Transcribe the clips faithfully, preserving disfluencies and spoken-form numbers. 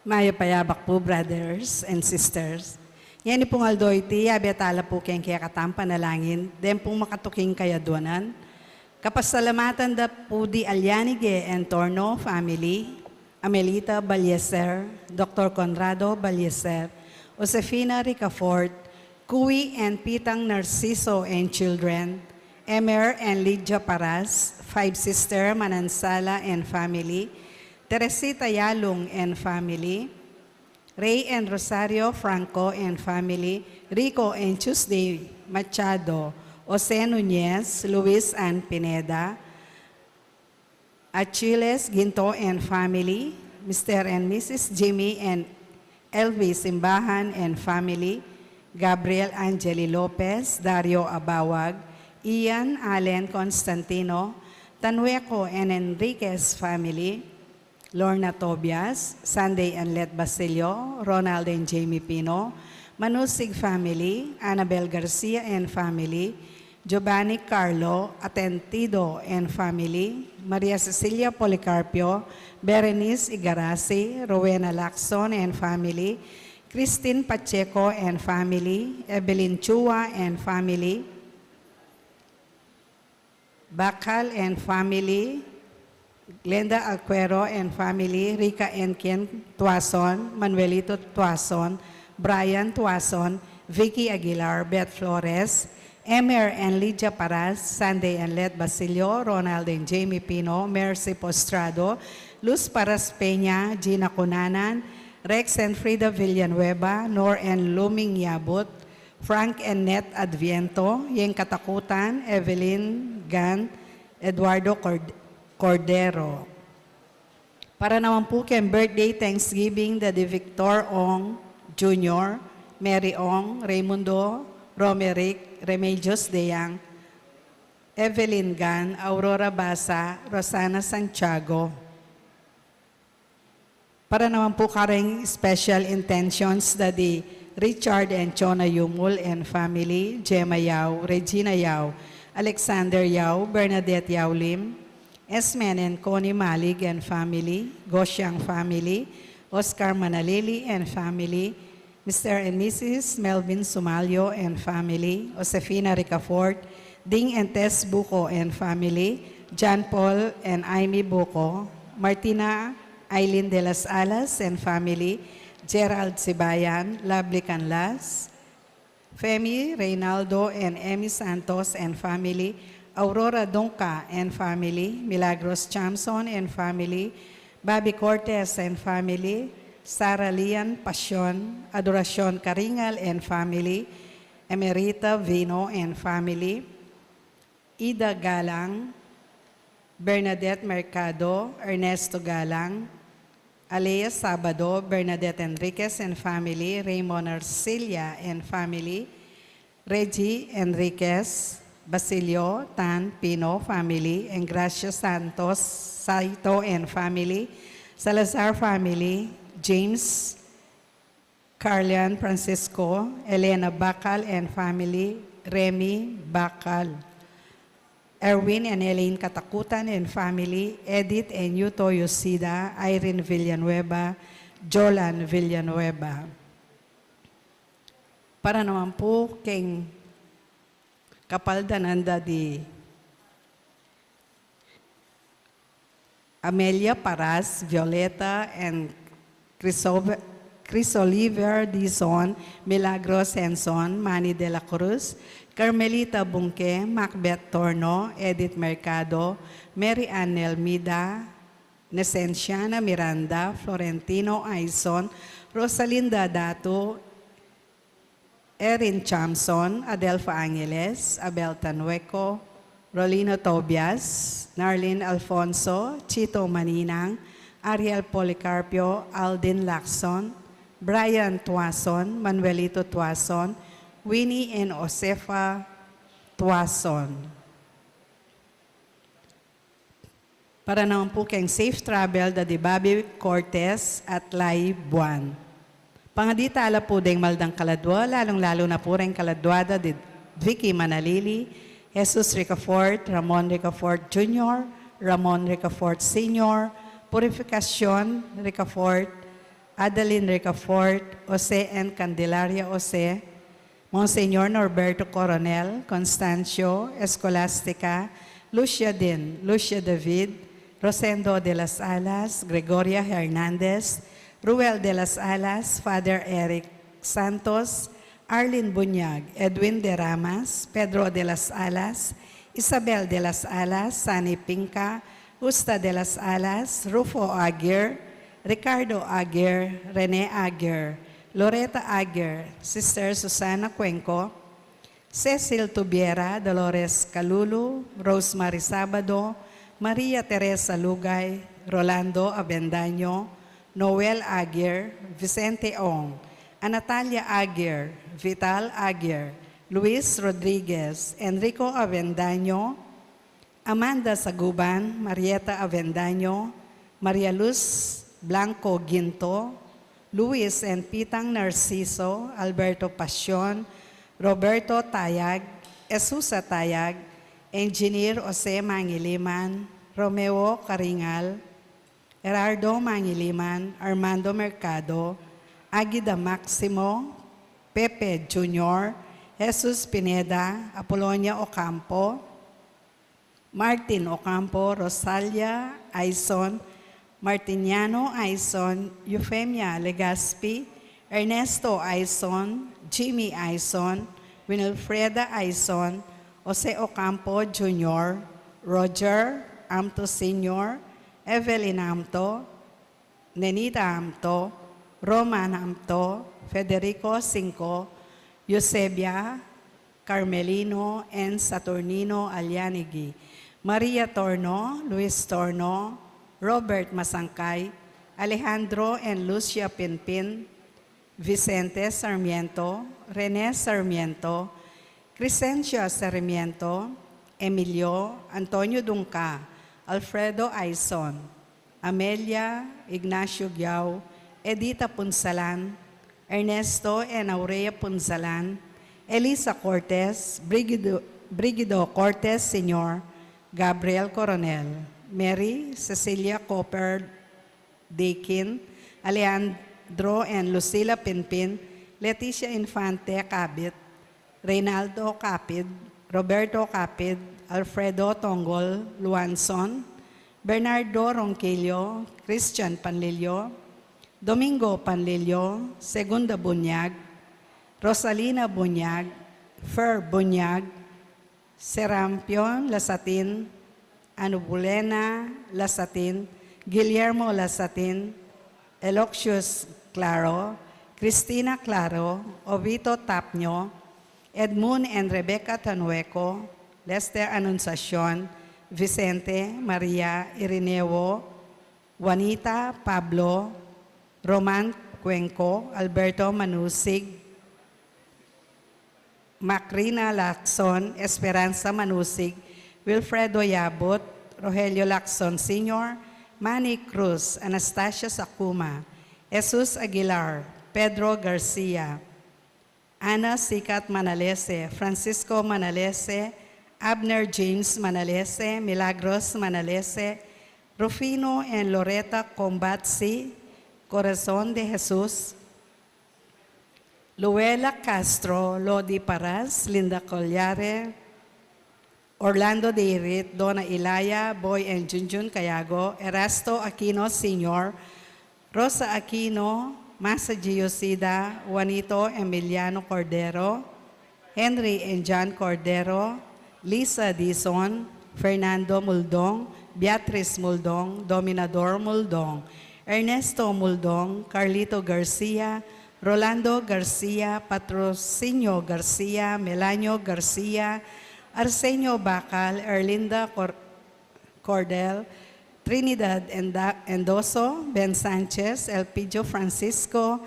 Mayap a yabak pu, brothers and sisters. Ngeni pung aldo iti, yabe tala pu keng kekatang panalangin, deng pung makatuking kayadwanan. Kapasalamatan da pu di Alyanige and Torno family, Amelita Balyeser, Doctor Conrado Balyeser, Josefina Ricafort, Kui and Pitang Narciso and children, Emer and Lydia Paras, five sister Manansala and family, Teresita Yalung and family, Ray and Rosario Franco and family, Rico and Tuesday Machado, Jose Nunez, Luis and Pineda, Achilles Ginto and family, Mister and Missus Jimmy and Elvis Simbahan and family, Gabriel Angeli Lopez, Dario Abawag, Ian Allen Constantino, Tanueco and Enriquez family, Lorna Tobias, Sunday and Let Basilio, Ronald and Jamie Pino, Manusig family, Annabel Garcia and family, Giovanni Carlo Atentido and family, Maria Cecilia Policarpio, Berenice Igarasi, Rowena Lacson and family, Christine Pacheco and family, Evelyn Chua and family, Bacal and family, Glenda Alcuero and family, Rica and Ken Tuason, Manuelito Tuason, Brian Tuason, Vicky Aguilar, Beth Flores, Emer and Lydia Paras, Sunday and Let Basilio, Ronald and Jamie Pino, Mercy Postrado, Luz Paras Peña, Gina Cunanan, Rex and Frida Villanueva, Nor and Luming Yabut, Frank and Net Adviento, Yeng Katakutan, Evelyn Gan, Eduardo Cord-, Cordero. Para naman pu keng birthday Thanksgiving da di Victor Ong Junior, Mary Ong, Raymundo Romeric, Remedios Deyang, Evelyn Gan, Aurora Basa, Rosana Santiago. Para naman pu kareng special intentions da di Richard and Chona Yumul and family, Gemma Yao, Regina Yao, Alexander Yao, Bernadette Yao Lim, Esmen and Connie Malig and family, Gosyang family, Oscar Manalili and family, Mister and Missus Melvin Sumalio and family, Josefina Ricafort, Ding and Tess Buco and family, John Paul and Amy Buco, Martina Aileen de las Alas and family, Gerald Sibayan, Lovely Canlas, Femi Reynaldo and Emmy Santos and family, Aurora Donca and family, Milagros Chamson and family, Bobby Cortez and family, Sarah Lian Pasion, Adoracion Caringal and family, Emerita Vino and family, Ida Galang, Bernadette Mercado, Ernesto Galang, Alea Sabado, Bernadette Enriquez and family, Raymond Arcilia and family, Reggie Enriquez, Basilio Tan Pino family, Engracia Santos Saito and family, Salazar family, James Carlian Francisco, Elena Bacal and family, Remy Bacal, Erwin and Elaine Katakutan and family, Edith and Yuto Yoshida, Irene Villanueva, Jolan Villanueva. Para naman pu keng kapaldanan da di Amelia Paras, Violeta and Criso-, Crisoliver Dizon, Milagros Henson, Manny de la Cruz, Carmelita Bunque, Macbeth Torno, Edith Mercado, Mary Ann Nelmida, Nesenciana Miranda, Florentino Aison, Rosalinda Datu, Erin Chamson, Adelfa Angeles, Abel Tanueco, Rolino Tobias, Narlene Alfonso, Chito Maninang, Ariel Policarpio, Aldin Lacson, Brian Tuason, Manuelito Tuason, Winnie and Josefa Tuason. Para naman pu keng safe travel da di Bobby Cortez at Lai Buan. Pangadi tala pu deng maldang kaladwa, lalung-lalu na pu reng kaladwa da di Vicky Manalili, Jesus Ricafort, Ramon Ricafort Junior, Ramon Ricafort Senior, Purificacion Ricafort, Adeline Ricafort, Jose and Candelaria Jose, Monsignor Norberto Coronel, Constancio, Escolastica, Lucia Din, Lucia David, Rosendo de las Alas, Gregoria Hernandez, Ruel de las Alas, Father Eric Santos, Arlene Bunyag, Edwin de Ramas, Pedro de las Alas, Isabel de las Alas, Sani Pinca, Justa de las Alas, Rufo Aguirre, Ricardo Aguirre, Rene Aguirre, Loretta Aguirre, Sister Susana Cuenco, Cecil Tubiera, Dolores Calulu, Rosemary Sabado, Maria Teresa Lugay, Rolando Avendaño, Noel Aguirre, Vicente Ong, Anatalia Aguirre, Vital Aguirre, Luis Rodriguez, Enrico Avendaño, Amanda Saguban, Marieta Avendaño, Maria Luz Blanco Ginto, Luis and Pitang Narciso, Alberto Pasion, Roberto Tayag, Esusa Tayag, Engineer Jose Mangiliman, Romeo Caringal, Gerardo Mangiliman, Armando Mercado, Aguida Maximo, Pepe Junior, Jesus Pineda, Apolonia Ocampo, Martin Ocampo, Rosalia Aison, Martiniano Aison, Eufemia Legaspi, Ernesto Aison, Jimmy Aison, Winifreda Aison, Jose Ocampo Junior, Roger Amto Senior, Evelyn Amto, Nenita Amto, Roman Amto, Federico Cinco, Eusebia, Carmelino and Saturnino Alianigi, Maria Torno, Luis Torno, Robert Masangkay, Alejandro and Lucia Pinpin, Vicente Sarmiento, Rene Sarmiento, Crescencia Sarmiento, Emilio, Antonio Dungca, Alfredo Aison, Amelia, Ignacio Giao, Edita Punsalan, Ernesto and Aurea Punsalan, Elisa Cortes, Brigido, Brigido Cortes Senior, Gabriel Coronel, Mary Cecilia Cooper Deakin, Alejandro and Lucila Pinpin, Leticia Infante Cabit, Reynaldo Capid, Roberto Capid, Alfredo Tongol Luanson, Bernardo Ronquillo, Christian Panlilio, Domingo Panlilio, Segunda Bunyag, Rosalina Bunyag, Fer Bunyag, Serampion Lasatin, Anubulena Lasatin, Guillermo Lasatin, Eloxius Claro, Cristina Claro, Ovito Tapño, Edmund and Rebecca Tanueco, Lester Anunciacion, Vicente, Maria, Irineo, Juanita, Pablo, Roman Cuenco, Alberto Manusig, Macrina Lacson, Esperanza Manusig, Wilfredo Yabut, Rogelio Lacson Senior, Manny Cruz, Anastasia Sakuma, Jesus Aguilar, Pedro Garcia, Ana Sikat Manalese, Francisco Manalese, Abner James Manalese, Milagros Manalese, Rufino and Loretta Combatsi, Corazon de Jesus, Luella Castro, Lodi Paras, Linda Collare, Orlando Deirit, Dona Ilaya, Boy and Junjun Cayago, Erasto Aquino Senior, Rosa Aquino, Masa Giosida, Juanito Emiliano Cordero, Henry and John Cordero, Lisa Dizon, Fernando Muldong, Beatriz Muldong, Dominador Muldong, Ernesto Muldong, Carlito Garcia, Rolando Garcia, Patrocinio Garcia, Melanio Garcia, Arsenio Bacal, Erlinda Cor-, Cordel, Trinidad Enda-, Endoso, Ben Sanchez, Elpidio Francisco,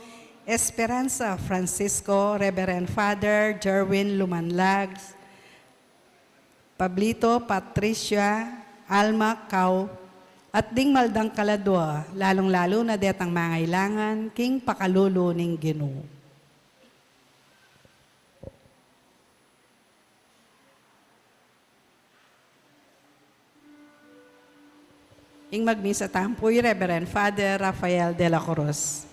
Esperanza Francisco, Reverend Father Jerwin Lumanlag, Pablito, Patricia, Alma, Kau, at ding maldang kaladua, lalung-lalu na detang mangailangan king pakalulu ning Ginu. Ing magmisa tampu i Reverend Father Rafael de la Cruz.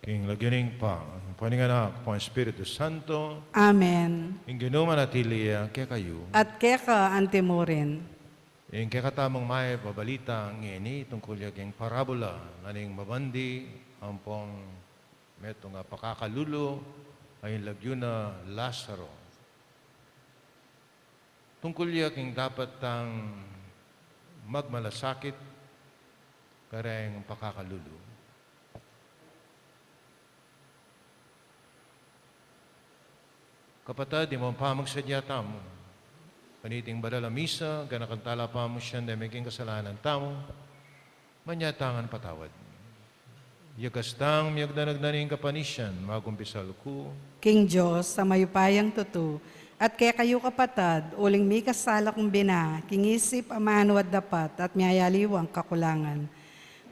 King lagyu ning Ibpa, ampo ning Anak, ampo ning Espiritu Santo. Amen. Ing Ginu manatili ya kekayu. At keka antimurin. Ing kekatamung mayap a balita ngeni tungkul ya king parabula na ning mabandi ampong metung a pakakalulu a ing lagyu na Lazaro. Tungkul ya king dapat tang magmalasakit kareng pakakalulu. Kapatad, ing pamagsadya tamu kaniting banal a misa, ganakan tala pa mu siya, deng meging kasalanan tamu, manyatang patawad. Yakas tang miyagdanag na ning kapanisian, magumpisal ku. King Dios a mayupayang tutu, at kekayu kapatad, uling mikasala kung bina, king isip, amanu at dapat, at miyayaliwang kakulangan.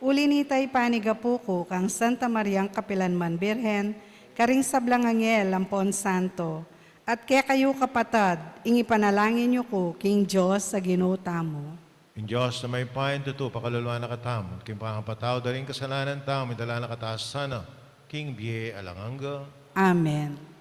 Uli nita ipanigapu ku kang Santa Mariang kapilanman Birhen, karing sablang anghel ampon santo, at kekayu kapatad, ing ipanalangin yu ku king Dios a Ginu tamu. Ing Dios a mayupayang tutu pakaluluan na katamu, king pangapatawad da ring kasalanan tamu, idala na katamu sana king bie alang angga. Amen.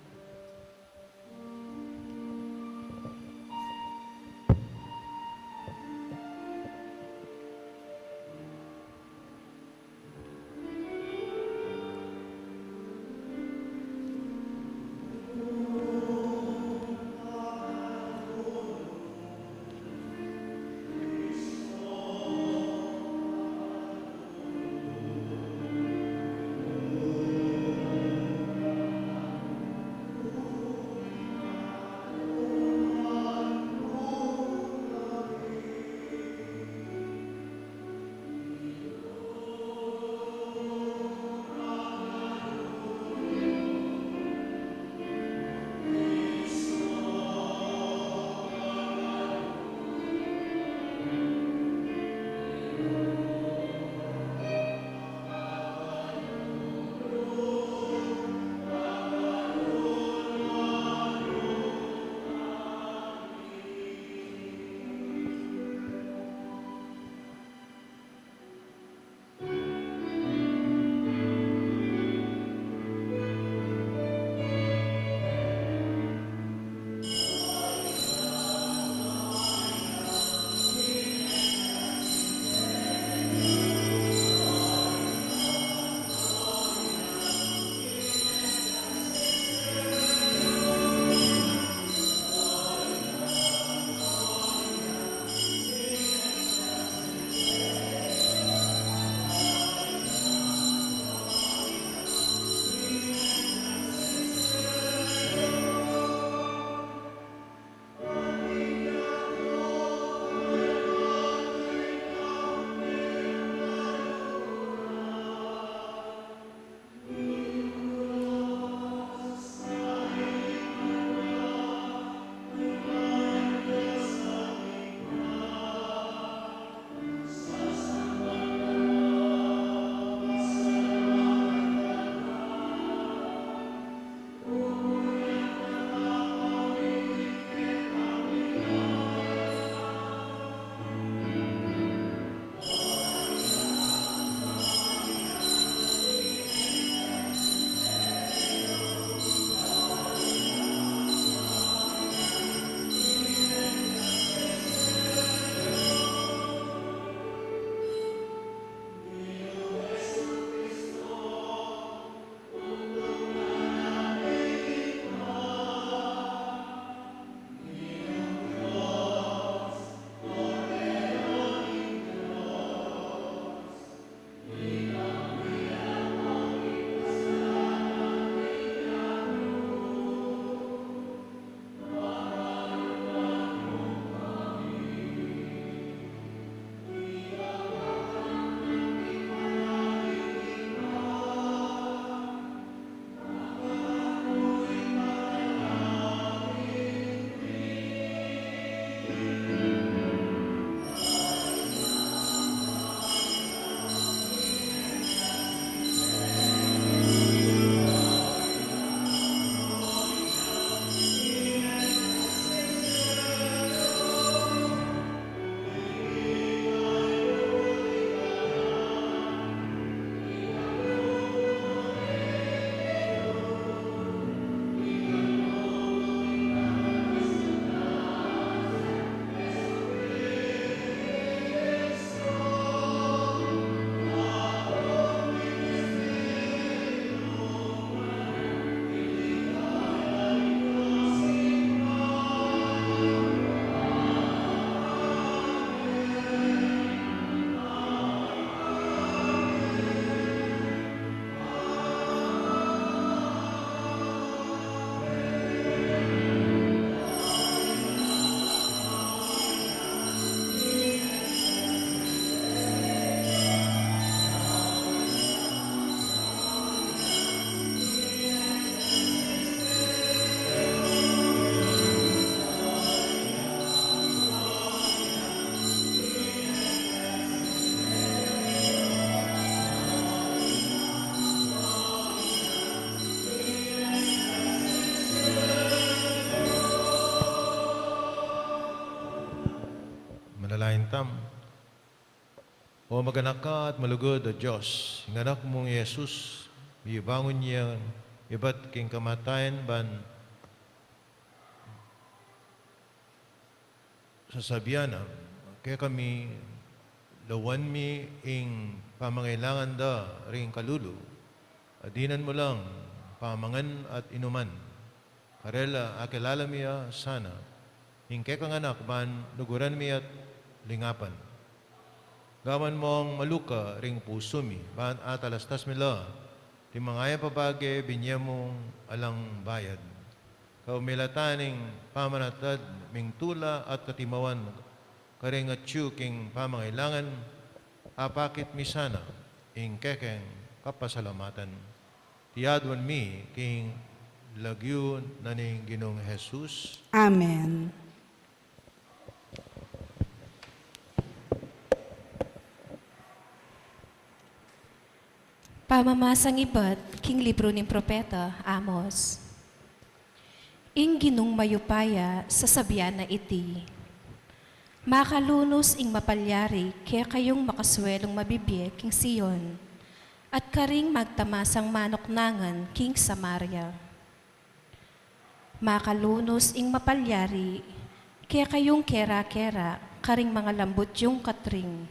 Manalangin tamu. O maganaka at malugud a Dios, ing Anak mung i Jesus, mibangun ya ibat king kamatayan ban sasabian na, kekami, lawan mi ing pamangailangan da ring kalulu, a dinan mu lang pamangan at inuman. Karela akilala mi ya sana ing kekang Anak ban luguran mi at lingapan. Gawan mung maluka ring pusu mi, ban atalastas mi la ring mangayap a bage binye mung alang bayad. Kaumilatan ning pamanatad ming tula at katimawan karing atyu king pamangailangan, apakit mi sana ing kekeng kapasalamatan. Iti aduan mi king lagyu na ning Ginung Jesus. Amen. Pamamasang ibat king libru ning propeta Amos. Ing Ginung mayupaya sasabian na iti: Makalunus ing mapalyari kekayung makasuelung mabibie king Sion, at karing magtamasang manuknangan king Samaria. Makalunus ing mapalyari kekayung kera-kera karing mangalambut yung katring,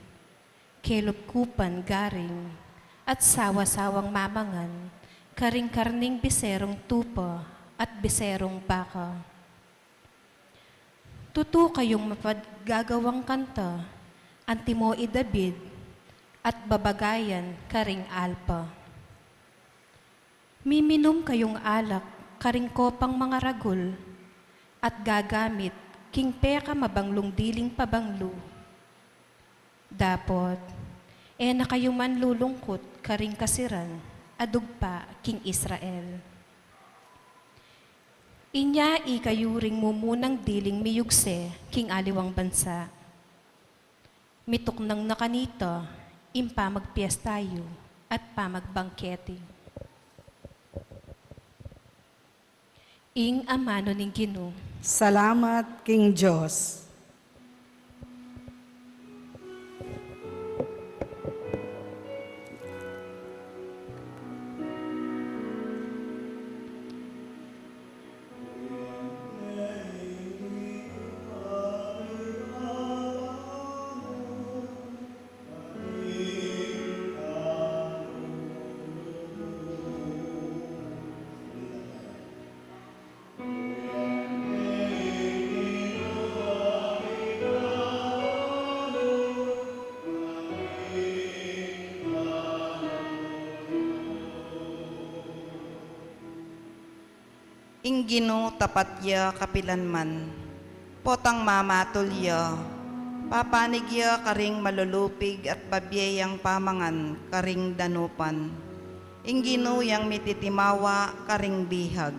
kelupkupan garing, at sawa-sawang mamangan karing karning biserung tupa at biserung baka. Tutu kayung mapaggagawang kanta, antimo i David, at babagayan karing alpa. Miminum kayung alak karing kopang mangaragul, at gagamit king pekamabanglung diling pabanglu. Dapot e na kayu manlulungkut karing kasiran a dugpa king Israel. Inya ikayu ring mumunang diling miyugse king aliwang bansa. Mituknang na kanita ing pamagpiesta yu at pamagbangkete. Ing amanu ning Ginu. Salamat king Dios. Ing Ginu tapat ya kapilan man. Potang mamatul ya, papanig ya karing malulupig at babie yang pamangan karing danupan. Ing Ginu yang mititimawa karing bihag.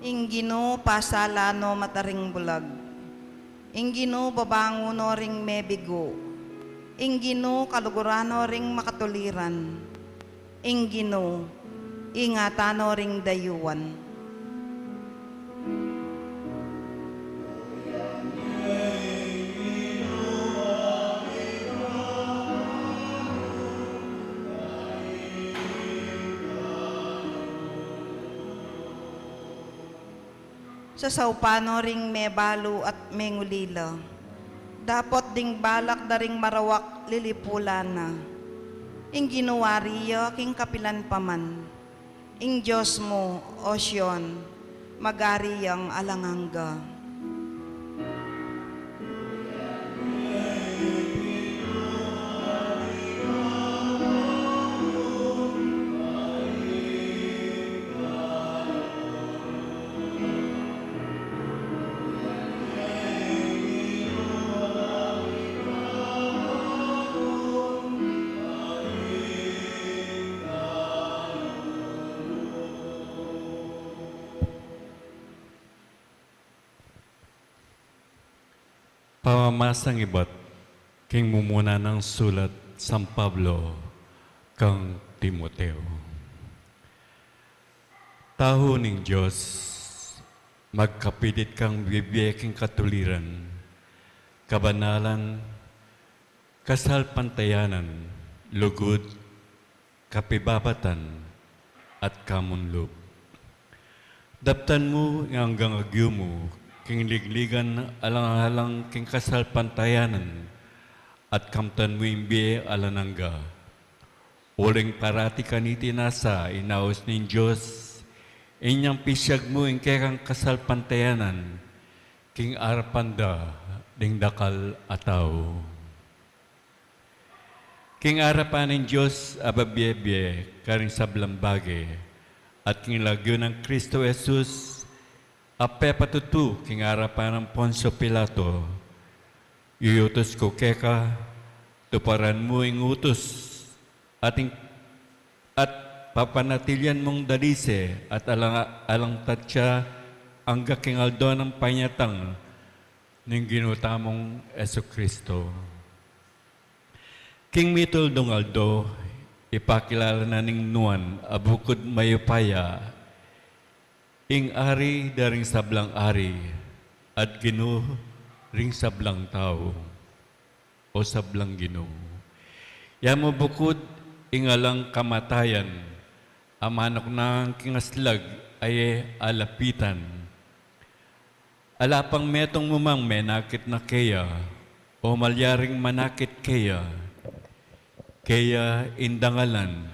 Ing Ginu pasala no mataring bulag. Ing Ginu babangun no ring mebigu. Ing Ginu kaluguran no ring makatuliran. Ing Ginu ingatan no ring dayuan. Sasaupan no ring mebalu at mengulila. Dapot ding balak da ring marawak lilipulan na. Ing Ginu wari ya king kapilan pa man. Ing Dios mu, O Sion, magari yang alang angga. Pamamasang ibat king mumuna nang sulat San Pablo kang Timoteo. Tau ning Dios, magkapilit kang bibie king katuliran, kabanalan, kasalpantayanan, lugud, kapibabatan, at kamunlub. Daptan mu ing anggang agyu mu king ligligan alang-alang king kasalpantayanan, at kamtan mu ing bie alang angga. Uling parati kaniti nasa inaus ning Dios, inyang pisyag mu ing kekang kasalpantayanan king arapan da ding dakal a tau. King arapan ning Dios a babie-bie karing sablang bage, at king lagyu nang Kristo Jesus a pepatutu king arapan nang Poncio Pilato, iyutus ku keka, tuparan mu ing utus, at ing, at papanatilian mung dalise at alang, alang tatsa angga king aldo nang panyatang ning Ginu tamung Jesu-Kristo. King mituldung aldo, ipakilala na ning nuan a bukud mayupaya, ing Ari da ring sablang ari, at Ginu ring sablang tau, o sablang Ginu. Ya mu bukud ing alang kamatayan, a manuknangan king aslag a e alapitan. Ala pang metung mu mang menakit na keya, o malyaring manakit keya. Keya ing dangalan,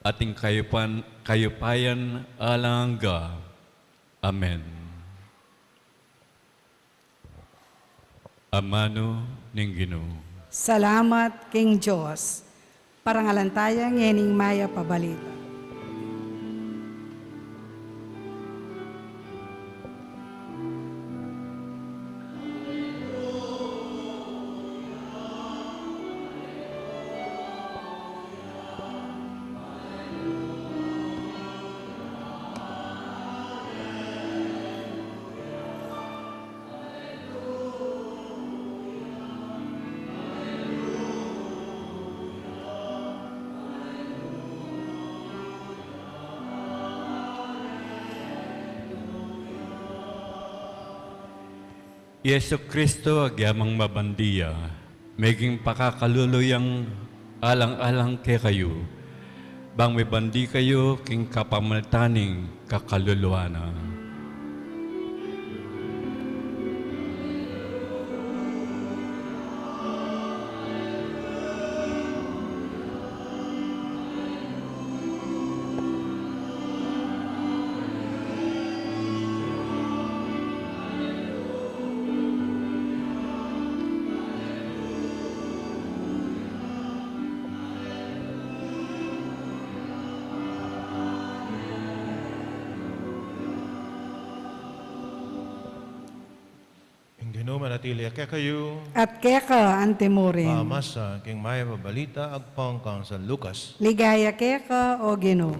at ing kayupan-, kayupayan alang angga. Amen. Amanu ning Ginu. Salamat king Dios. Parangalan taya ngening mayap a balita. I Jesu-Kristo, agyamang mabandi ya, meging pakakalulu yang alang-alang kekayu, bang mibandi kayu king kapamilatan ning kakaluluan na. Ing Ginu manatili ya kekayu. At keka antimurin. Pamasa king mayap a balita agpang kang San Lucas. Ligaya keka, o Ginu.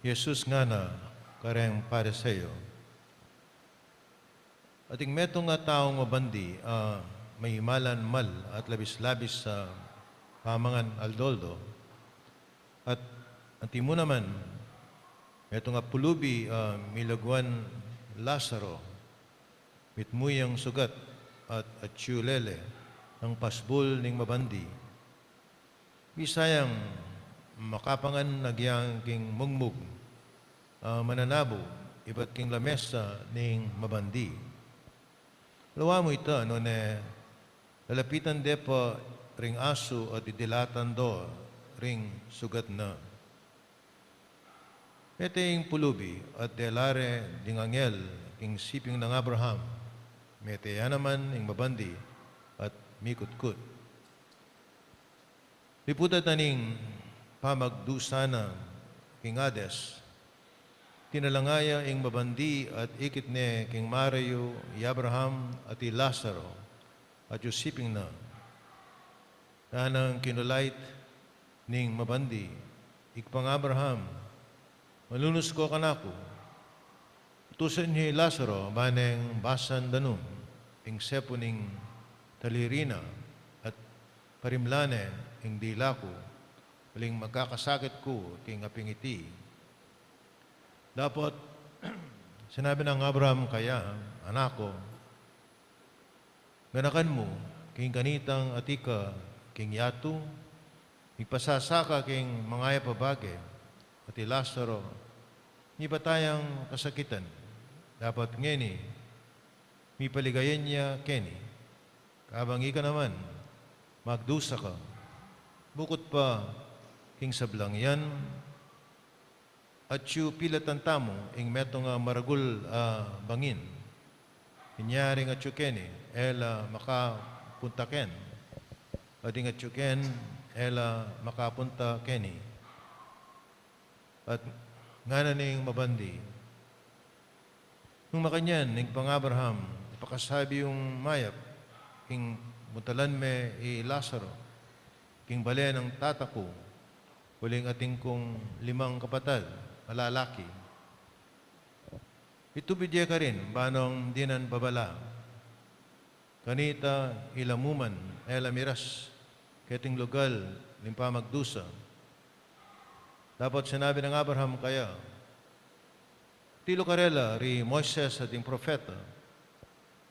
Jesus ngana kareng Pariseo, ating metung a taung mabandi a maimalan mal at labis-labis a pamangan aldo-aldo, at antimu naman, metung a pulubi a milaguan Lazaro, mitmu yang sugat at atyu lele nang pasbul ning mabandi. Bisa yang makapangan agyang king mugmug a mananabu ibat king lamesa ning mabandi. Lawa mu ita, nune lalapitan de pa ring asu at didilatan do ring sugat na. Mete ing pulubi at dela re ding angel king siping nang Abraham. Mete ya naman ing mabandi at mikutkut. Liputan na ning pamagdusa na king Hades, tinalanga ya ing mabandi at ikit ne king mare yu i Abraham at i Lazaro, atyu siping na. Tanang kinulait ning mabandi, Ibpang Abraham, malunus ko kanaku. Utusan yu i Lazaro, baneng basan da nu ing sepu ning taliri na at parimlan ne ing dila ku, uling magkakasakit ku king aping iti. Dapot sinabi nang Abraham kaya, Anak ku, ganakan mu king kanitang atiu ka king yatu, mipasasa ka king mangayap a bage, at i Lazaro, mibat yang kasakitan. Dapot ngeni, mipaligayan ya keni. Kabang ika naman, magdusa ka. Bukut pa king sablang yan, atyu pilatan tamu ing metung a maragul a bangin. Inya ring atyu keni, e la makapunta keni. At ing atyu keni, e la makapunta keni. At ngana ning mabandi, Nung makanyan, Ibpang Abraham, ipakasabi yung mayap, king puntalan me i Lazaro king bale nang tata ku, uling atin kung limang kapatad a lalaki. Itubid ye karin, banong dinan babala. Kanita ila mu man, e la miras keting lugal ning pamagdusa. Dapot sinabi nang Abraham kaya, Tilu karela ri Moises at ding propeta,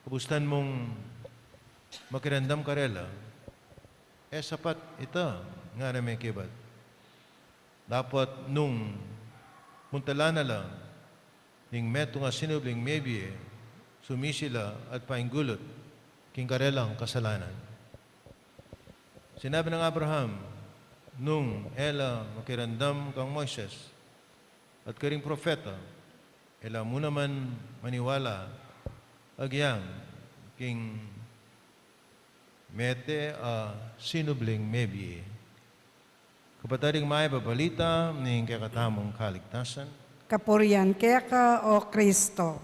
kabustan mung makiramdam karela, e sapat ita, ngana me kibat. Dapot nung puntalan na la ning metung a sinubling mebie, sumisi la at painggulut king karelang kasalanan. Sinabi nang Abraham, Nung e la makiramdam kang Moises at karing propeta, e la mu naman maniwala agyang king mete a sinubling mebie. Kapatad, ing mayap a balita ning kekatamung kaligtasan. Kapurian keka, O Kristo.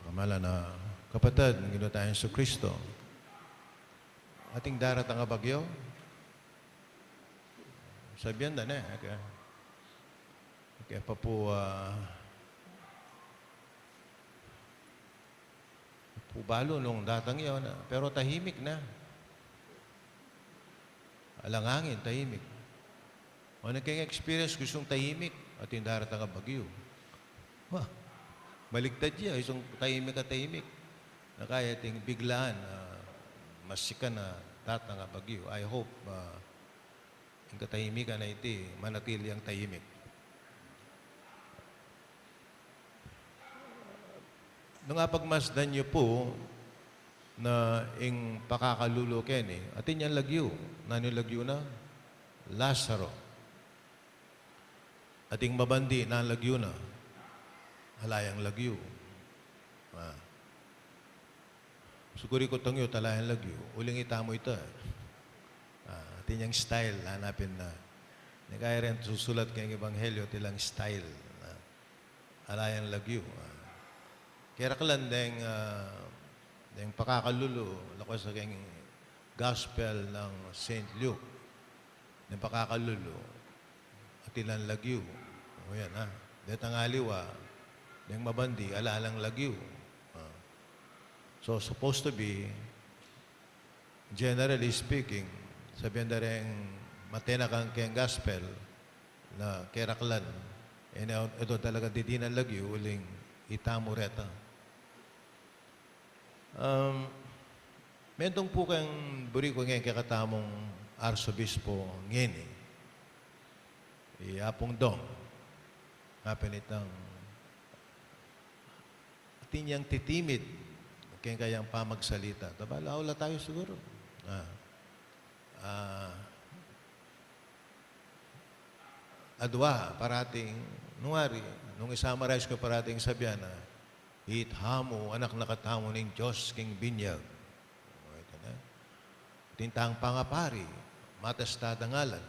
Pamalan a kapatad ning Ginu tang Jesucristo, atin daratang a bagyu. Sabian da ne, okay. Okay, pa pu, ah, pu balu nung datang ya, na, pero tahimik na. Alang angin, tahimik. Ano keng experience ku isung tahimik at ing daratang a bagyu? Wah, baligtad ya, isung tahimik a tahimik. Na kaya ating biglaan, ah, masikan a datang a bagyu. I hope, ah, ing katahimikan a iti, manatili yang tahimik. Nung apagmasdan yu pu na ing pakakalulu keni, atin yang lagyu, nanu lagyu na? Lazaro. Ating mabandi, nanu lagyu na? Ala yang lagyu. Ah. Suguri ku tang yu, ala yang lagyu. Uling itamu ita. Ah, atin yang style, hanapin na. Ni kaya rin susulat keng ebanghelyo, atin lang style. Ah. Ala yang lagyu. Ah. Keraklan deng, ah, deng pakakalulu, laku sa keng Gospel nang Saint Luke. Deng pakakalulu, atin lang lagyu. O yan, ha. Detang aliwa, deng mabandi, ala lang lagyu. Ah. So, supposed to be, generally speaking, sabian da reng matenakan keng gospel na keraklan, e na, ito talaga didinan lagyu, uling itamu reta. Um, mentung pu keng buri ku ngeni kekatamung arsobispo ngeni, i Apung Dong, ngapin itang atin yang titimid keng kayang pamagsalita. Tabal, aula tayo siguro. Ah. Ah, adwa, parating, nung ari, nung i-summarize ku, parating sabian na, "It hamu, anak na katamu ning Dios king binyag." O, ito na. Atin tang pangapari, matas tadangalan.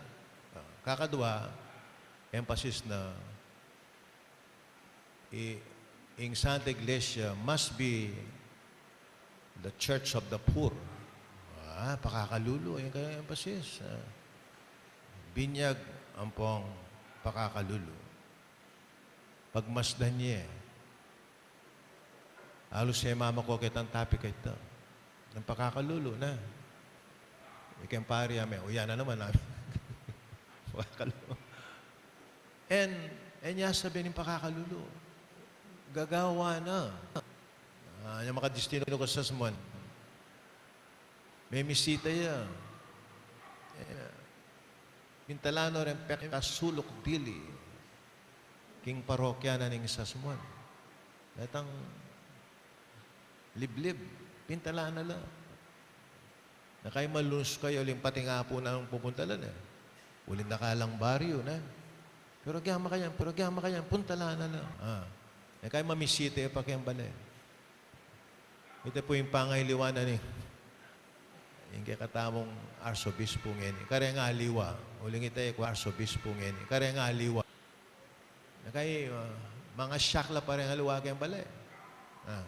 Ah, kakadwa, emphasis na, i-, ing Santa Iglesia must be The Church of the Poor. Ah, pakakalulu, ing kayang emphasis. Ah, binyag ampong pakakalulu. Pagmasdan ye. Alus e mamaku ketang topic a ita. Ing pakakalulu na. Ikeng pari, ame, uya na naman, ame. Pakakalulu. En, en ya sabyan ing pakakalulu. Gagawan na. Ah, yang makadistinu ka sasmuan. Memisita ya. Eh, pintalan no reng pekasuluk dili king parokya na ning sasmuan. Detang liblib, pintalan na la. Na kay malunus kayu, uling pati nga pu nanu pupuntalan e. Uling dakalang baryu na. Pero agya makayan, pero agya makayan, puntalan na la. Ah. Na kay mamisita pa keng bale. Ita pu ing pangaliwa na ning, ing kekatamung arsobispu ngeni. Kareng aliwa. Uling ita e ku arsobispu ngeni. Kareng aliwa. Na kay, ah, mangasyak la pa reng aliwa keng bale. Ah.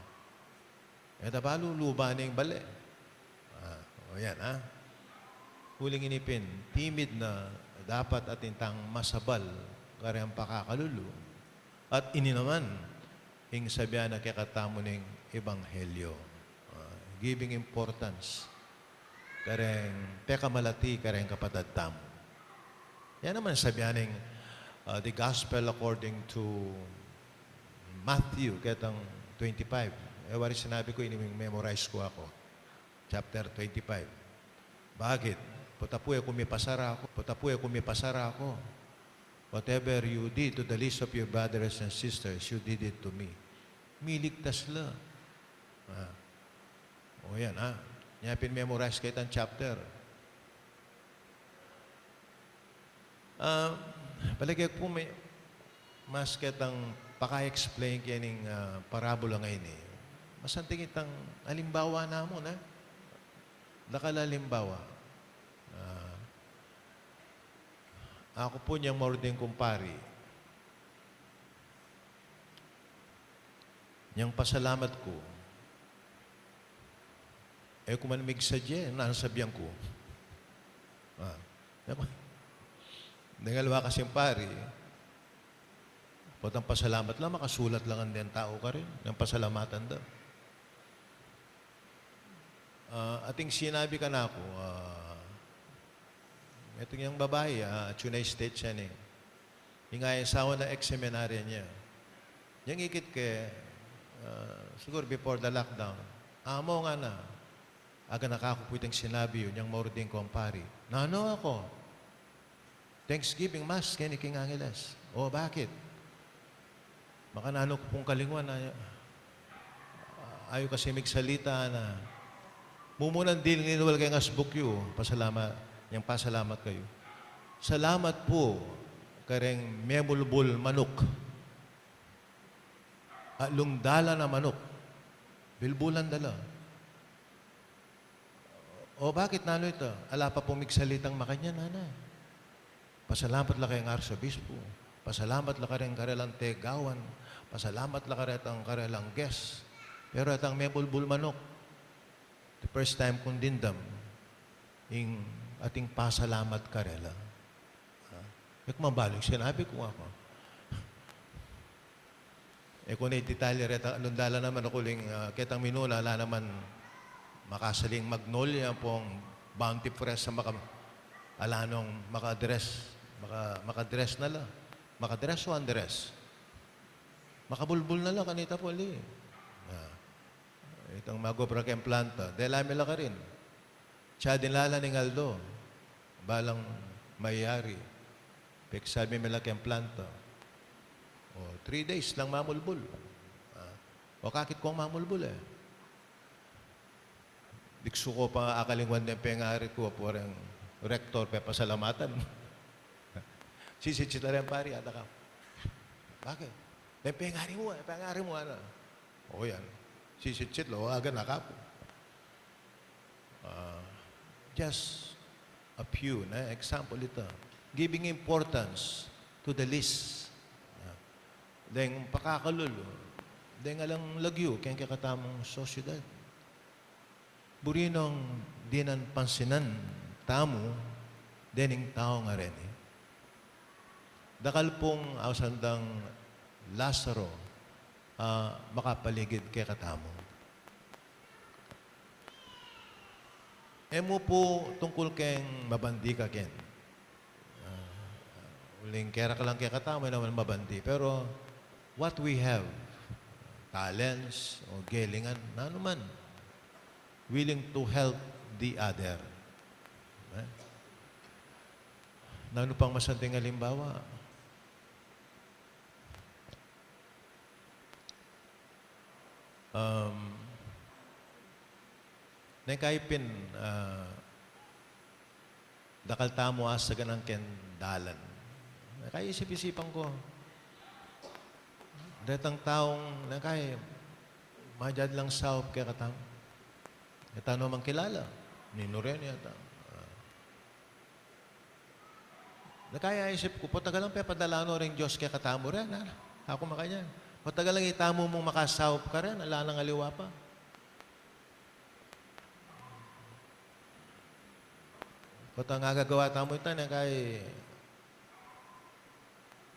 Ita balu luban ing bale. Ah, o yan, ah. Uling ini pin, timid na dapat atin tang masabal kareng pakakalulu. At ini naman, ing sabyan na kekatamu ning ebanghelyo. Ah, giving importance kareng pekamalati kareng kapatad tamu. Yan naman sabyan ning, ah, the gospel according to Matthew, ketang twenty-five. E wari sinabi ku, ini memorize ku aku. Chapter twenty-five. Bakit? Pota pu e ku mipasara ku, pota pu e ku mipasara ku. Whatever you did to the least of your brothers and sisters, you did it to me. Miligtas la. Ah. O yan, ha? Nya pin memorize ketang chapter. Ah, palage ku pu, mas ketang paka-explain kening, ah, parabola ngeni, mas anting itang alimbawa namu, ne? Dakal a alimbawa. Ah, aku pu nyang maordeng kung pari. Nyang pasalamat ku, e ku man migsadya, nanu sabyan ku. Ah, diba? Deng aliwa kasing pari, potang pasalamat la, makasulat la ngan deng tau karin, nyang pasalamatan da. Ah, ating sinabi kanaku, ah, itang yang babai, ah, Chunay State yan e. Ing asawa na ex-seminaryan ya. Yang ikit ke, ah, siguro before the lockdown. Amo, ngana, aganaka ku pu itang sinabi yu, nyang maordeng kung pari. Nanu aku? Thanksgiving Mass keni king Angeles. O, bakit? Makananu ku pung kalingwan, ay-, ayaw kasi migsalita na. Mumunan diling linwal keng asbuk yu, pasalamat, nyang pasalamat kayu. Salamat pu kareng memulbul manuk. Atlung dalan a manuk. Bilbulan da la. O, bakit, nanu ita? Ala pa pung migsalitang makanyan, nana. Pasalamat la keng arsobispu. Pasalamat la kareng karelang tegawan. Pasalamat la karetang karelang guest. Pero itang memulbul manuk, the first time kung dimdam ing ating pasalamat karela. Ha? E ku man balu ing sinabi ku, aku. E ku na idetalla reta, nung dalan naman aku uling, ah, ketang minuna, ala naman makasaling Magnolia ampong Bounty Fresh a maka-, ala nung maka-dress, maka-, maka-dress na la. Maka-dress o undress? Makabulbul na la kanita pu, ali. Ah. Itang mag-obra keng planta, dela mi la karin. Tsa dinala ning aldo, balang mayari. Peksabi mi la keng planta. O, three days lang mamulbul. Ah, o, akit kung mamulbul e. Diksu ku pa akalingwan deng pengari ku, apu reng rektor, pepasalamatan. Sisitsit la reng pari, adaka. Bakit? Deng pengari mu, pengari mu, ana. O yan. Sisitsit la, o, aganaka pu. Ah, just a few, ne? Example ita. Giving importance to the least. Ah, deng pakakalulu, deng alang lagyu keng kekatamung sosyedad. Buri nong dinan pansinan tamu dening tau ngareni. Dakal pung ausan dang Lazaro a makapaligid kekatamu. E mu pu tungkul keng mabandi ka ken. Ah, uling kera ka lang kekatamu, e naman mabandi. Pero what we have, talents, o gelingan, nanu man, willing to help the other. Eh? Nanu pang masanting alimbawa? Um, neng kai pin, ah, dakal tamu asagan ing dalan. Neng kai isip-isipan ku, detang taung, neng kai, madyad lang saup kekatamu. E ta no mang kilala. Ninu ren yata. Ah. Neng kai isip ku, potagalan pepadala no ring Dios kekatamu ren, ha? Aku makanyan. Potagalan itamu mung makasaup ka ren, ala nang aliwa pa. Potang agagawa tamu ita, neng kai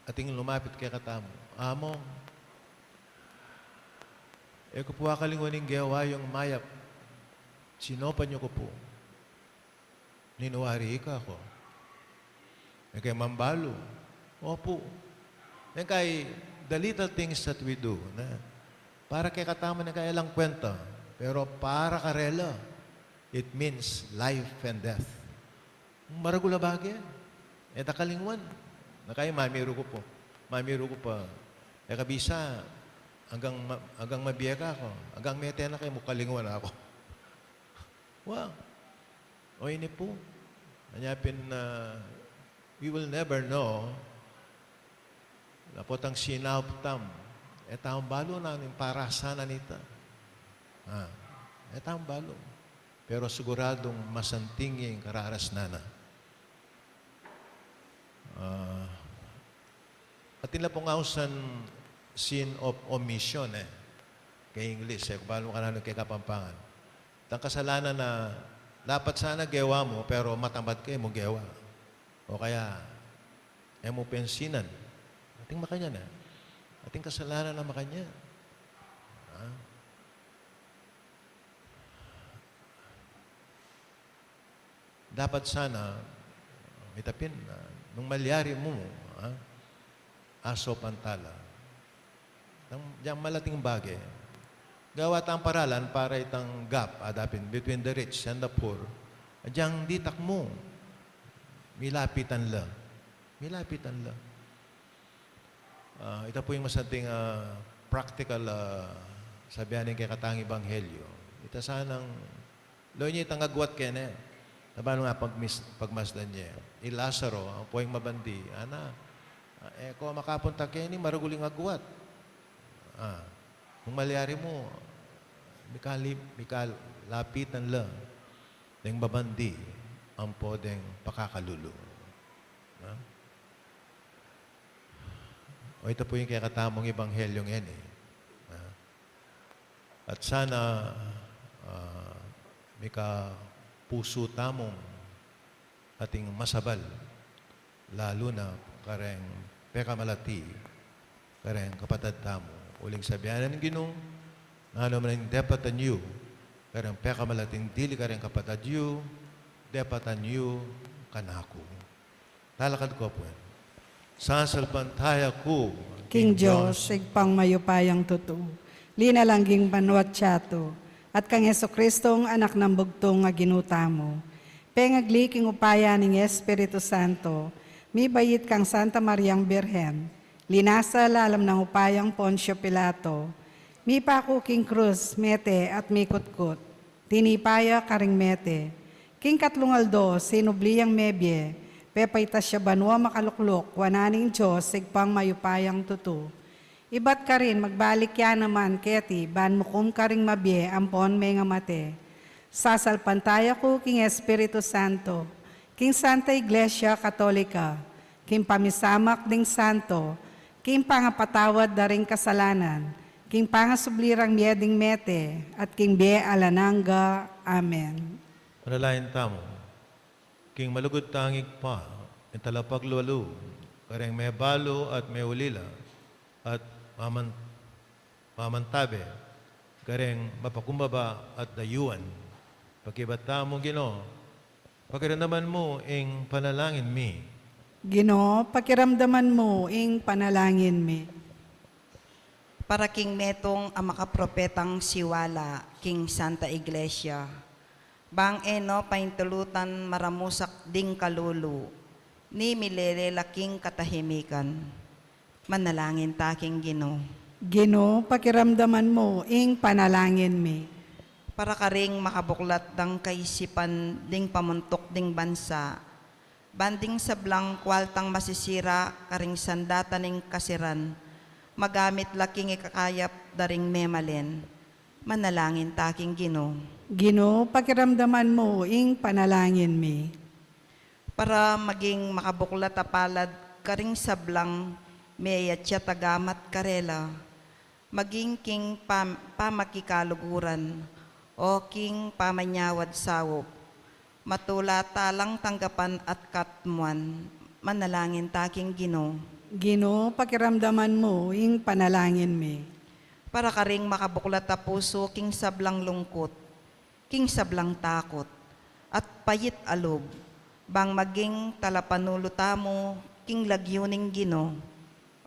ating lumapit kekatamu. Among, e ku pu akalingwan ing gewa yung mayap. Sinopan yu ku pu. Ninu wari ika ko? Neng kai mambalu. Opu. Neng kai, the little things that we do, ne? Para kekatamu neng kai alang kwenta. Pero para karela, it means life and death. Maragul a bage. E ta kalingwan. Neng kai mamiru ku pu. Mamiru ku pa. E kabisa, anggang ma-, anggang mabie ka ku. Anggang mete na ke mu kalingwan aku. Wa. O ini pu. Anya pin, ah, we will never know. Potang sinaup tamu, e tamu balu nanu ing parasan na nita. Ah, e tamu balu. Pero siguradung masanting ya ing kararasnan na. Ah, atin la pung ausan sin of omission, e. Keng English, e ku balu kung nanu keng Kapampangan. Itang kasalanan na dapat sana gewa mu, pero matamad ka, e mu gewa. O kaya, e mu pensinan. Ating makanyan, e. Ating kasalanan na makanyan. Ha? Dapat sana, mitapin na, nung malyari mu, ha? Asaupan ta la. Itang, dyang malating bage. Gawa tang paralan para itang gap, adapin, between the rich and the poor. Dyang ditak mu, milapitan la. Milapitan la. Ah, ita pu ing masanting, ah, practical, ah, sabian ning kekatang ebanghelyo. Ita sanang, lo, inya itang agwat kene. Tabanung a pagmis-, pagmasdan ye. I Lazaro, ampo ing mabandi. Ana, ah, e ko makapunta keni, maragul ing agwat. Ah, nung malyari mu, mikali-, mikalapitan la deng mabandi, ampo deng pakakalulu. Ah? O, ita pu ing kekatamung ebanghelyo ngeni. Ah. At sana, ah, mika pusu tamung ating masabal, lalu na kareng pekamalati, kareng kapatad tamu. Uling sabian ning Ginu, nanu man ing depatan yu kareng pekamalating dili kareng kapatad yu, depatan yu kanaku. Talakad ko pu. Sasalpantaya ku King Dios, Ibpang mayupayang tutu, linalang king banua at yatu, at kang Jesucristong Anak nang bugtung a Ginu tamu. Pengagli king upaya ning Espiritu Santo, mibait kang Santa Mariang Birhen, linasa lalam nang upayang Poncio Pilato, mipaku king krus, mete at mikutkut. Tinipa ya karing mete. King katlung aldo, sinubli yang mebie, pepaitas ya banua makalukluk wanan ning Dios, Ibpang mayupayang tutu. Ibat karin, magbalik ya naman keti, ban mukum karing mabie ampon mengamate. Sasalpantaya ku king Espiritu Santo, king Santa Iglesia Katolika, king pamisamak ding santo, king pangapatawad da ring kasalanan, King pangasubli rang mie ding mete, at king bie alang angga. Amen. Manalangin tamu. King malugud tang Ibpa, ing talapagluwalub, kareng mebalu at meulila, at maman-, mamantabe, kareng mapakumbaba at dayuan. Pakibat tamu, Ginu, pakiramdaman mu ing panalangin mi. Ginu, pakiramdaman mu ing panalangin mi. Para king metung a makapropetang siwala king Santa Iglesia, bang e no paintulutan maramusak ding kalulu, ni milelela king katahimikan. Manalangin ta king Ginu. Ginu, pakiramdaman mu ing panalangin mi. Para karing makabuklat dang kaisipan ding pamuntuk ding bansa, ban ding sablang kualtang masisira karing sandatan ning kasiran, magamit la king ikakayap da ring memalen. Manalangin ta king Ginu. Ginu, pakiramdaman mu ing panalangin mi. Para maging makabuklat a palad karing sablang meyatsa tagamat karela, maging king pam-, pamakikaluguran, o king pamanyawad saup, matula ta lang tanggapan at katmuan. Manalangin ta king Ginu. Ginu, pakiramdaman mu ing panalangin mi. Para karing makabuklat a pusu king sablang lungkut, king sablang takut, at pait a lub, bang maging talapanulu tamu king lagyu ning Ginu.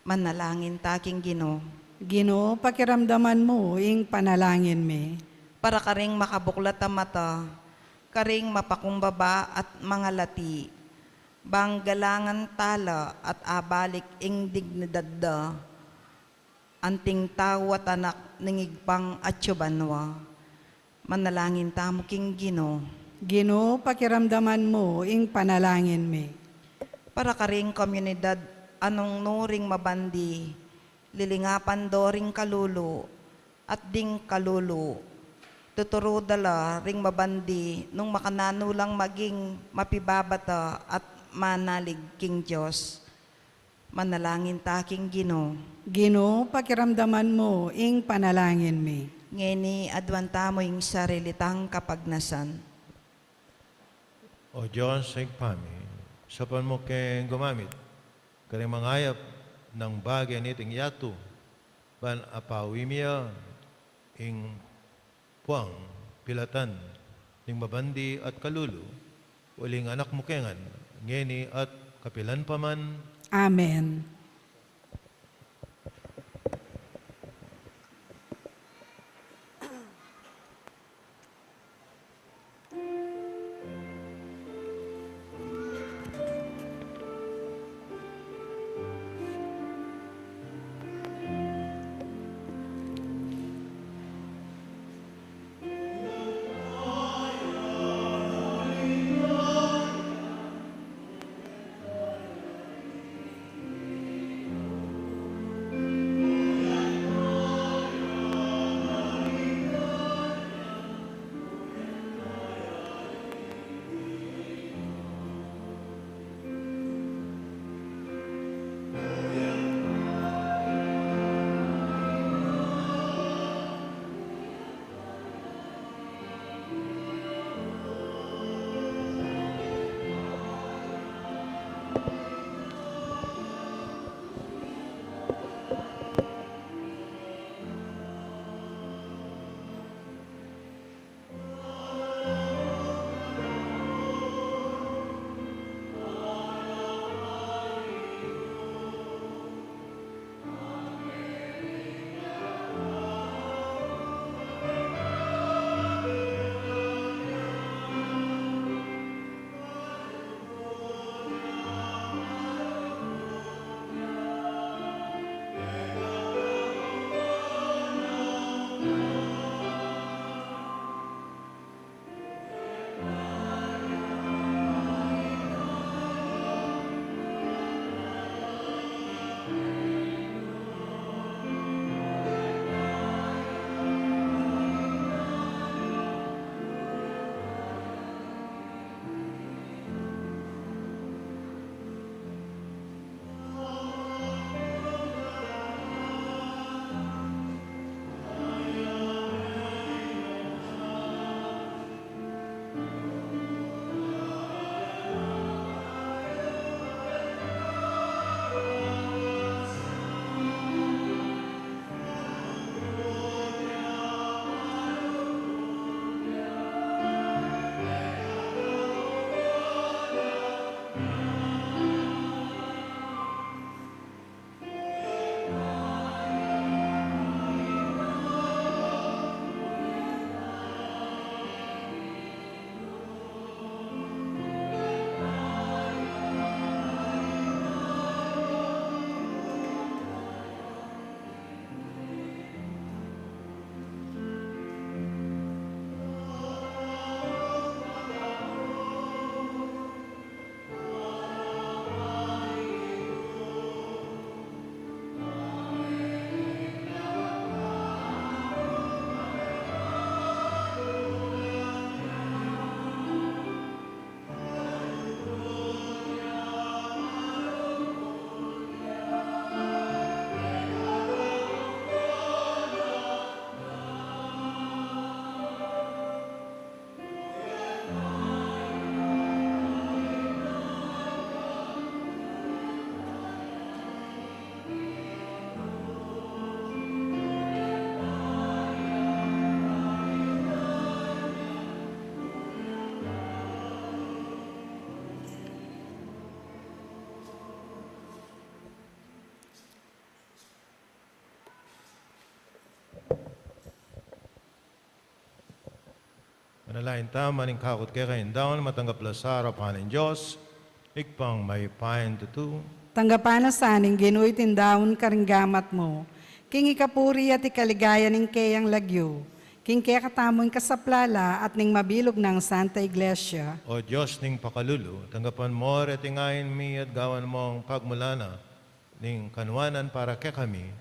Manalangin ta king Ginu. Ginu, pakiramdaman mu ing panalangin mi. Para karing makabuklat a mata, karing mapakumbaba at mangalati, bang galangan ta la at abalik ing dignidad da, anting tau at anak ning Ibpang atsu banua. Manalangin tamu king Ginu. Ginu, pakiramdaman mu ing panalangin mi. Para karing komunidad a nung nu ring mabandi, lilingapan do ring kalulu, at ding kalulu, tuturu da la ring mabandi nung makananu lang maging mapibabata at manalig king Dios. Manalangin ta king Ginu. Ginu, pakiramdaman mu ing panalangin mi. Ngeni aduan tamu ing sarili tang kapagnasan. O Dios, Ibpa mi, saupan mu keng gumamit karing mangayap nang bage niting yatu, ban apawi mi ya ing puang pilatan ning mabandi at kalulu, uling anak mu ke ngan, ngeni at kapilan pa man. Amen. Manalangin tamu, ing kakut keka ing daun, matanggap la sa arapan ning Dios, Ibpang mayupaya tutu. Tanggapan na sa ning Ginu iting daun karing gamat mu, king ikapuri at ikaligaya ning keyang lagyu, king kekatamung kasaplalan at ning mabilug nang Santa Iglesia. O Dios ning pakalulu, tanggapan mu reting ain mi at gawan mung pagmulan na ning kanuanan para kekami,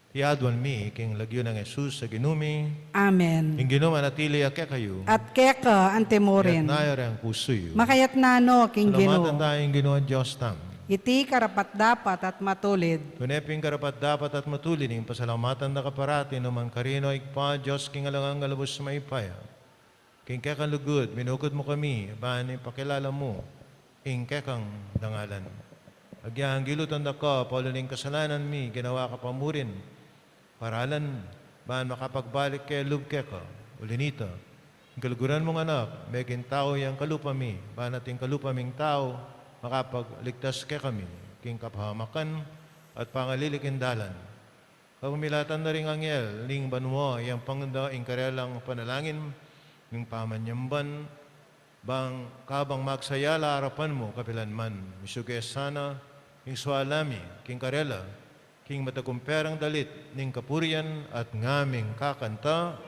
ing aduan mi king lagyu nang Jesus a Ginu mi. Amen. Ing Ginu manatili ya kekayu. At keka anti mu rin. Iyatas yu ring pusu yu. Makayatas no king Ginu. Pasalamatan taya ing Ginu a Dios tamu. Iti karapat-dapat at matulid. Tune pin karapat-dapat at matulid ing pasalamatan da ka parati, nu man karin, o Ibpa, Dios king alang angga, lubus mayupaya. King kekang lugud, minukud mu kami, ban ipakilala mu ing kekang dangalan. Agyang gilutan da ka, paulu ning kasalanan mi, ginawa ka pa mu rin paralan, ban makapagbalik ke lub keka. Uli nita, ing kaluguran mung Anak, meging tau yang kalupa mi, ban ating kalupa ming tau, makapagligtas kekami king kapahamakan at pangalili king dalan. Kapamilatan da ring anghel ning banua, yang pangda ing karelang panalangin, ning pamanyamban, bang kabang magsaya la arapan mu kapilan man, misuge sana ing suala mi king karela, king matagumperang dalit ning kapurian at ngaming kakanta.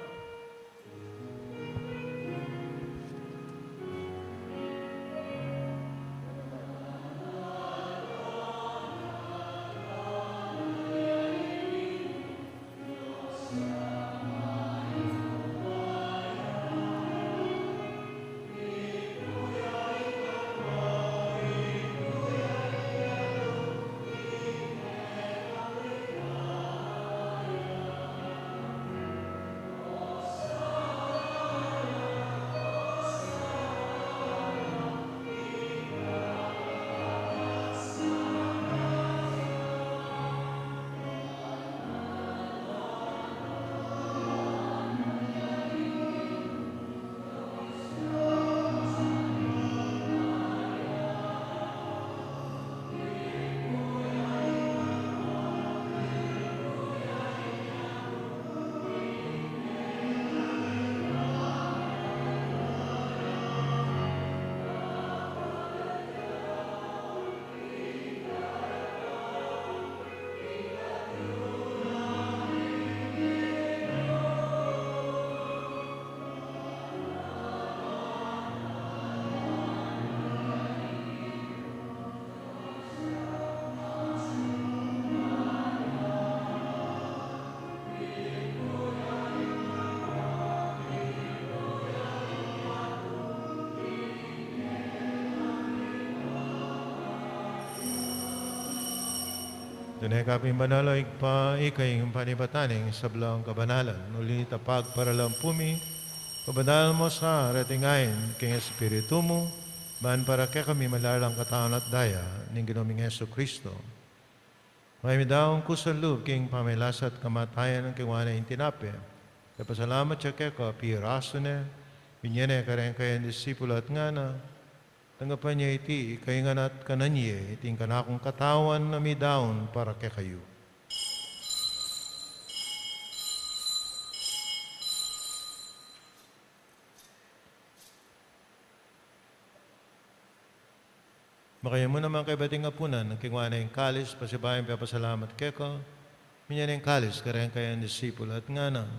Tune ka pin banal, o Ibpa, ika ing panibatan ning sablang kabanalan. Uli nita, pagparalampu mi, pabanal mu sa reting ain king Espiritu mu, ban para kekami maging la lang katawan at daya ning Ginu ming Jesucristo. Mayap ming daun kusang lub king pamagkasakit at kamatayan, king kekwa ne ing tinape, pepasalamat ya keka, pirasu ne, binie ne kareng kayang disipulu at ngana: Tanggapan ye iti, ikayu ngan at kanan ye, iti ing kanakung katawan a midaun para kekayu. Makaymu naman kaybat ing apunan, kekwa ne ing kalis, pasibayu yang pepasalamat keka, binie ne ing kalis kareng kayang disipulu at ngana: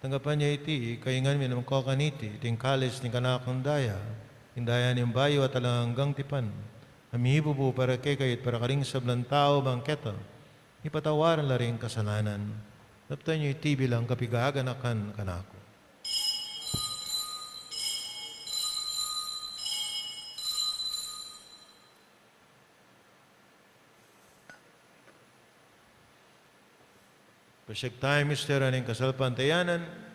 Tanggapan ye iti, ikayu ngan minum ko kaniti, iti ing kalis ning kanakung daya, ing daya ning bayu at alang anggang tipan, a mibubu para kekayu at para karing sablang tau, bang keta mipatawad la ring kasalanan. Daptan yu iti bilang kapaganakan kanaku. Pasiag taya ing misteryu ning kasalpantayanan.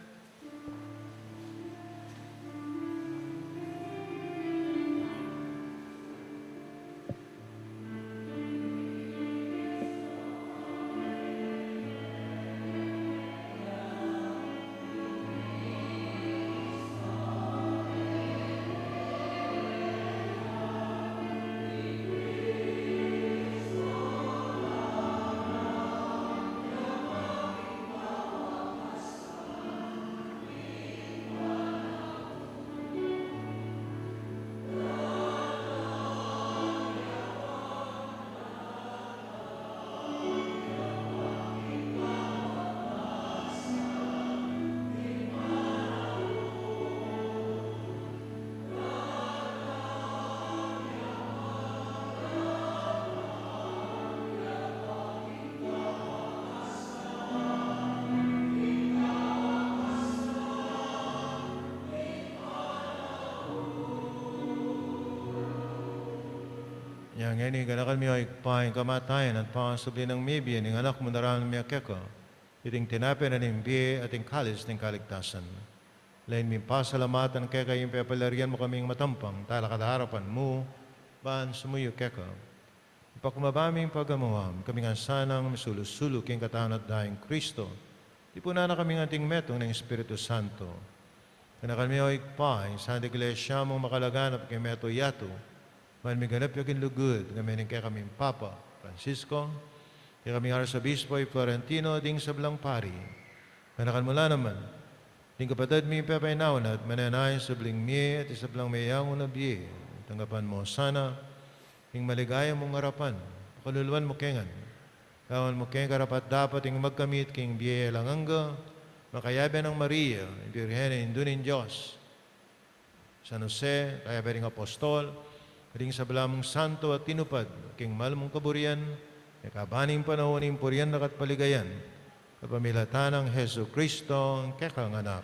Ngeni ganakan mi, o Ibpa, ing kamatayan at pangasubli nang mibie ning Anak mu, daraun mi keka iting tinape na ning bie at ing kalis ning kaligtasan. Lain ming pasalamatan keka ing pepalyarian mu kaming matampang talakad king arapan mu ban sumuyu keka. Ipakumbaba ming pagamuan, ikami ngan sanang misulu-sulu king katawan at dayang Kristo, tipunan na kaming anting metung ning Espiritu Santo. Ganakan mi, o Ibpa, ing Santa Iglesia mung makalaganap king mabilug a yatu, ban miganap ya king lugud, ngeni ning kekaming Papa Francisco, kekaming Arsobispo i Florentino, ding sablang pari. Ganakan mu la naman ding kapatad ming pepainawa na at manenaya king sablang mie at ing sablang meyangu na bie. Tanggapan mu sana king maligaya mung arapan, pakaluluan mu kami ngan. Gawan mu kaming karapat-dapat ing magkamit king bie alang angga, makayabe nang Maria, ing Birhen a Indu ning Dios, San Jose, kayabe ring apostol, ding sabla mung santo a tinupad king mal mung kaburian, king kaban ning panaun ing purian da ka at paligayan, kapamilatan nang Jesucristo, ing kekang Anak.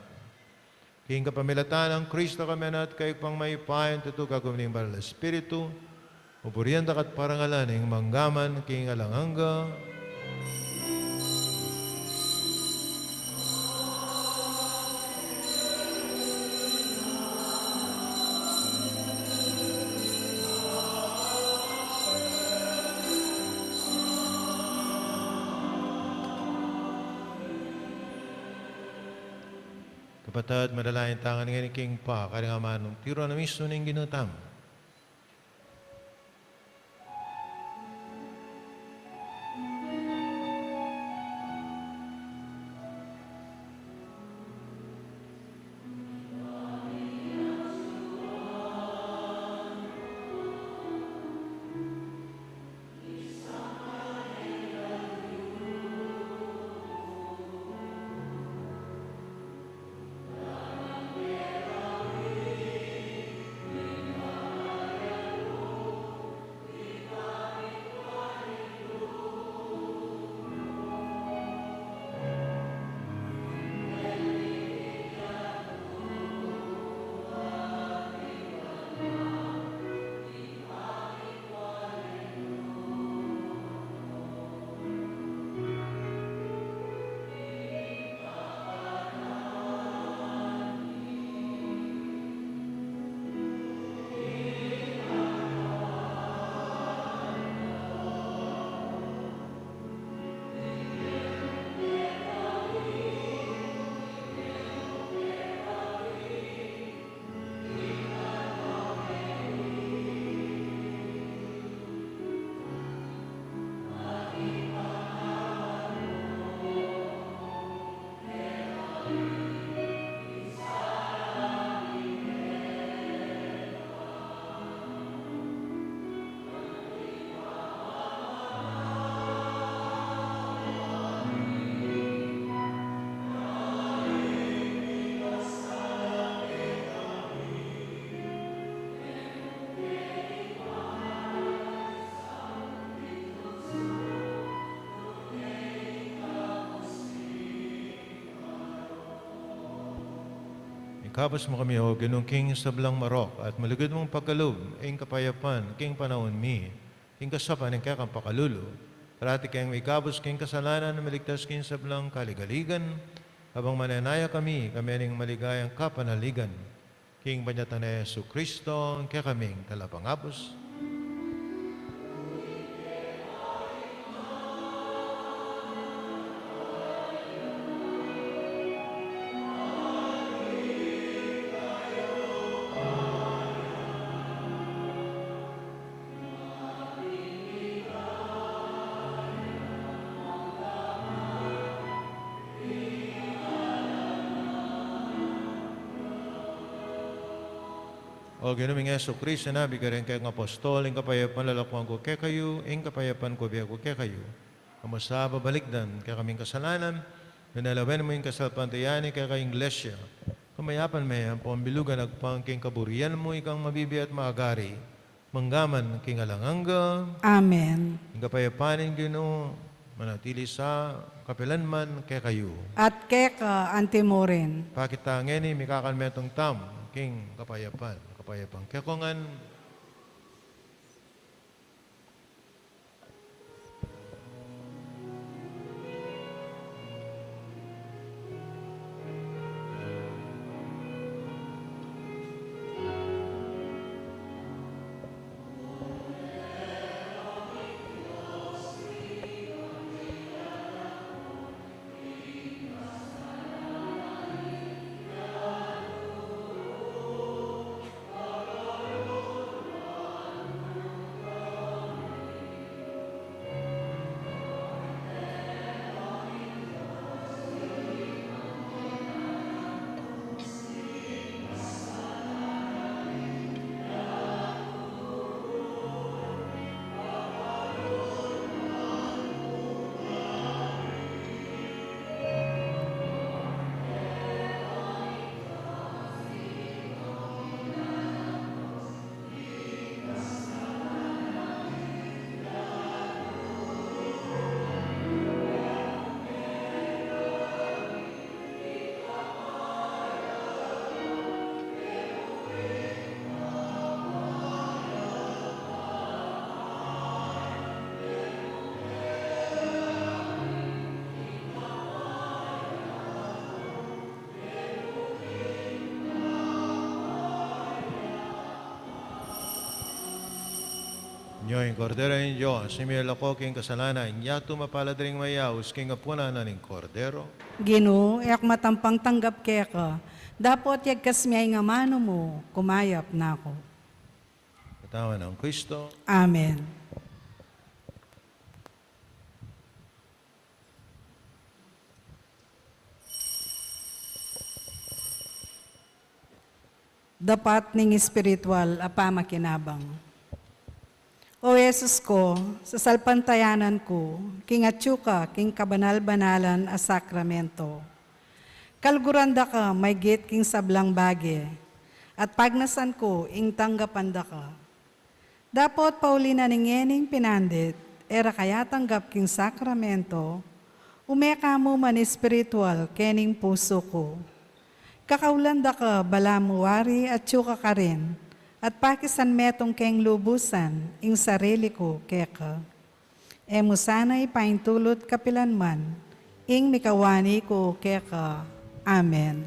King kapamilatan nang Kristo, kami na at kaybat mayupaya, tutu kagum ning Banal a Espiritu, pupurian da ka at parangalan ing mangga man king alang angga. Kapatad, manalangin tamu ngan ngeni king Ibpa, karing amanung tiru na mismu ning Ginu tamu. Ikabus mu kami, O Ginu, king sablang marok, at malugud mung pagkalub ing kapayapan king panaun mi, king kasaupan ning kekang pakalulu. Parati keng ikabus king kasalanan, maligtas king sablang kaligaligan, kabang manenaya kami, kami ning maligayang kapanaligan. King panyatang nang Jesucristo, ing kekaming Talapangabus. O Ginu ming Jesucristo, sinabi mu karing kekang apostol, ing kapayapan lalakuan ku kekayu, ing kapayapan ku bie ku kekayu. E mu sa babalikdan ing kekaming kasalanan, nune lawen mu ing kasalpantayanan ning kekang Iglesia. Kamayapan me ampon bilugan agpang king kaburian mu, ikang mabibie at magari, mangga man king alang angga. Amen. Ing kapayapan ning Ginu manatili sa kapilan man kekayu. At keka antimurin. Pakit ta ngeni ing mikakalmetung tamu king kapayapan. Kapayapan kekongan. Ing Kordero ning Dios, ing milako king kasalanan ning yatu. Mapalad ding mayaus king apunan na ning Kordero. Ginu, e ku matampang tanggap keka, dapot yagkas me ing amanu mu, kumayap na ku. Katawan nang Kristo. Amen. Dapat ning espiritual a pamakinabang. O Jesus ko, sasalpantayanan ku king atyu ka king kabanal-banalan a sakramento. Kaluguran da ka maygit king sablang bage, at pagnasan ku ing tanggapan da ka. Dapot pauli na ning ngening pinandit, e ra ka yatanggap king sakramento, ume ka mu man espiritual kening pusu ku. Kakaulan da ka balamu wari atyu ka karin, at pakisanmetung keng lubusan ing sarili ku keka. E mu sana ipaintulut kapilan man ing mikawani ku keka. Amen.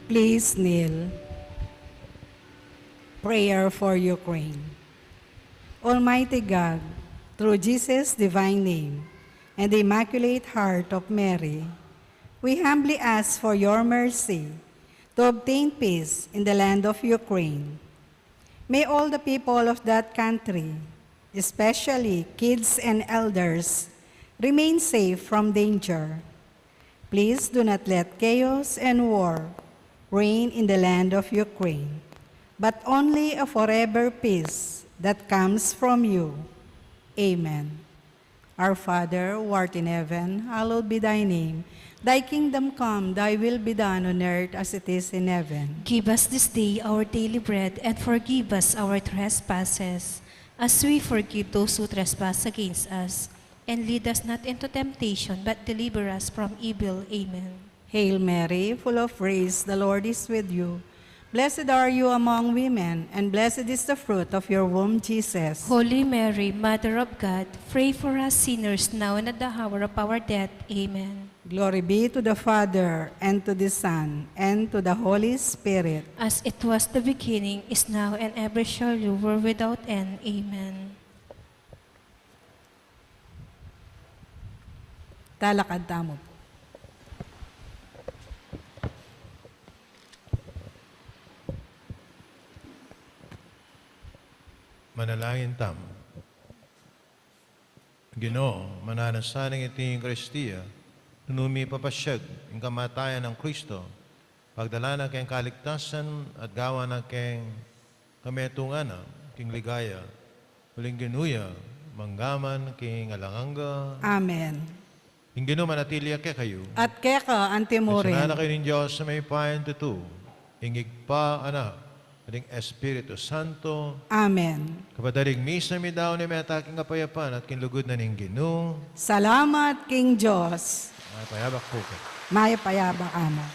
Please kneel. Prayer for Ukraine. Almighty God, through Jesus' divine name and the Immaculate Heart of Mary, we humbly ask for your mercy to obtain peace in the land of Ukraine. May all the people of that country, especially kids and elders, remain safe from danger. Please do not let chaos and war reign in the land of Ukraine, but only a forever peace that comes from you. Amen. Our Father, who art in heaven, hallowed be thy name. Thy kingdom come, thy will be done on earth as it is in heaven. Give us this day our daily bread, and forgive us our trespasses, as we forgive those who trespass against us. And lead us not into temptation, but deliver us from evil. Amen. Hail Mary, full of grace, the Lord is with you. Blessed are you among women, and blessed is the fruit of your womb, Jesus. Holy Mary, Mother of God, pray for us sinners now and at the hour of our death. Amen. Glory be to the Father, and to the Son, and to the Holy Spirit. As it was the beginning, is now, and ever shall be, world without end. Amen. Talakad tamu po. Manalangin tamu. Ginu, mananu sana ing Eukaristia, nung mipapasiag ing kamatayan nang Kristo, pagdala na keng kaligtasan at gawan na keng kametungan na king ligaya, uling Ginu ya, mangga man king alang angga. Amen. Ing Ginu manatili ya kekayu. At keka anti mu rin. Pakanan na kayu ning Dios a mayupayang tutu, ing Ibpa, Anak, at ing Espiritu Santo. Amen. Kapatad, ing misa mi daun, mete king kapayapan at king lugud na ning Ginu. Salamat king Dios. Mayap a abak pu kekayu. Mayap a abak, Ama.